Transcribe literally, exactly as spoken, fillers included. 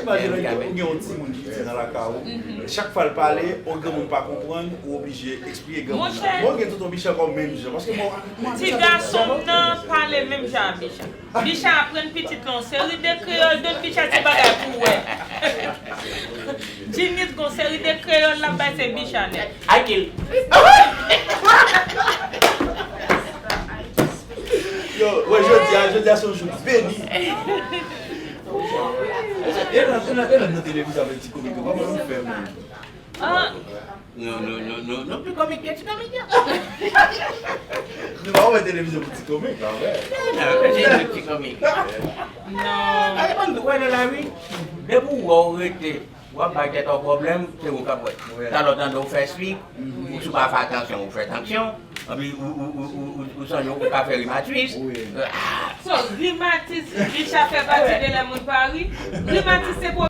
Imajine w gen yon timoun piti nan lakay ou. Chak fwa l pale, yon granmoun pa konprann, ou oblije eksplike granmoun nan. Mwen gen tonton Bicha kòm menm jan. Paske mwen, mwen Ti gason m nan pale menm jan a Bicha. Bicha aprann pitit lan yon seri de kreyòl, donk Bicha se bagay pou wè. Jinit gon seri de kreyòl l ap bay se Bicha nèt. Akil. Yo, wè jodi a, jodi a se yon jou beni. E nan, e nan, e nan, nan televizyon avèk ti komik yo, kòman nou fè menm? Ah, Nou, nou, nou, nou, nou pi komik ke ti komik yo. Nou pa wè televizyon pou ti komik, pa vre? Nan, yo bezwen nou ti komik. non. Gade bann nou wè nan lari. Depi w wè w rete, w ap bay tèt ou pwoblèm, se ou k ap wè. Talè w tande w fè swik, ou si w pa fè atansyon, ou fè tanksyon. Epi ou, ou, ou, ou, ou, ou sonje ou ka fè rimatis. Ah, So, rimatis, Bicha fè pati de lè moun pa ri. Rimatis se